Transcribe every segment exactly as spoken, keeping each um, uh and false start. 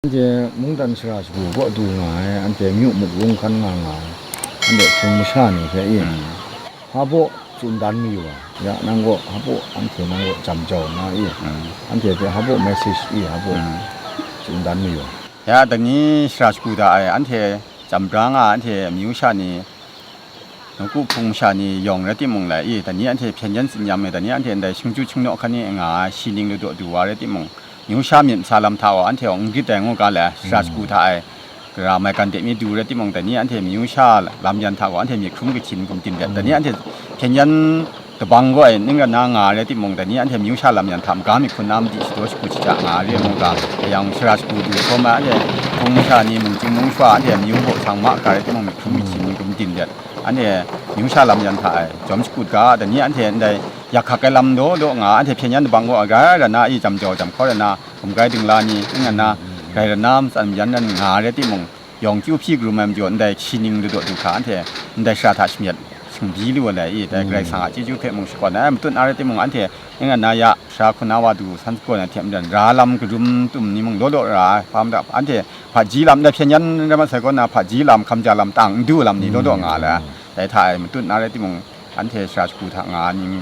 Anhte mungdan sara shagu kaw du nga ai, anhte myu muk rung hkan nga nga ai, anhte hpung masha ni hpe i, hpa baw tsun dan mayu ai, ya nang gaw hpa baw anhte nang gaw jam jau nna i, anhte hpe hpa baw message i hpa baw tsun dan mayu ai. Ya, dai ni sara shagu da ai, anhte jam bra nga ai, anhte amyu sha ni, nawku hpung masha ni yawng rai timung lai i, dai ni anhte hpyen yan tsin yam ai, dai ni anhte ndai shingju shingnaw hkan ni nga ai, shi ning ladaw du wa rai timung, amyu sha myit masa lam hta gaw anhte gaw n grit ai ngu ga le, sara shagu hta e, gara maigan de mi du rai timung, dai ni anhte amyu sha lam yan hta gaw anhte myit hkrum kahtin gumdin let, dai ni anhte hpyen yan kabang gaw ai ning ran na nga ai rai timung, dai ni anhte amyu sha lam yan hta maga myit hkrum na madi shadaw shagu shaja nga ai re ai ngu ga, yang sara shagu du hkawm ai, anhte hpung masha ni mung chying mung shwa, anhte amyu baw sang ma ga rai timung, myit hkrum myit htin gumdin let, anhte amyu sha lam yan hta e jawm shakut ga, dai ni anhte ndai yak hkak ai lam law law nga, anhte hpyen yan kabang gaw, grai ran na i jam jau jam hkaw ran na, gumgrai dingla ni, n ran na, grai ran na, matsan mayan ran nga ai rai timung, yawng kyu hpyi karum ai majaw, ndai shi ning ladaw du hkra, anhte ndai sara hta shamyet shingbi lu ai lai i, dai Karai Kasang a chyeju hpe mung shakawn ai, matut na rai timung, anhte n ran na ya, sara hkuna wa du san sagawn ai hte maren, ra lam karum tum ni mung law law ra ai, hpa mada, anhte hpaji lam, ndai hpyen yan rai masai kaw na, hpaji lam, hkamja lam, tang n du lam ni law law nga ai, dai hta e matut na rai timung, anhte sara shagu hta nga ai ni,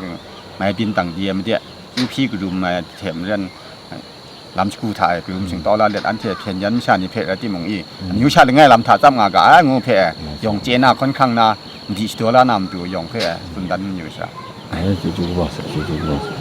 mai byin tang di ai made, kyu hpyi karum ai hte maren, lam shagu hta e karum shingtau la let, anhte hpyen yan masha ni hpe rai timung i, amyu sha langai lam hta tsap nga ga ai ngu hpe, yawng chye na hkawn hkrang na, madi shadaw la na matu yawng hpe tsun dan mayu sha. Ai, chyeju kaba sa, chyeju kaba sa.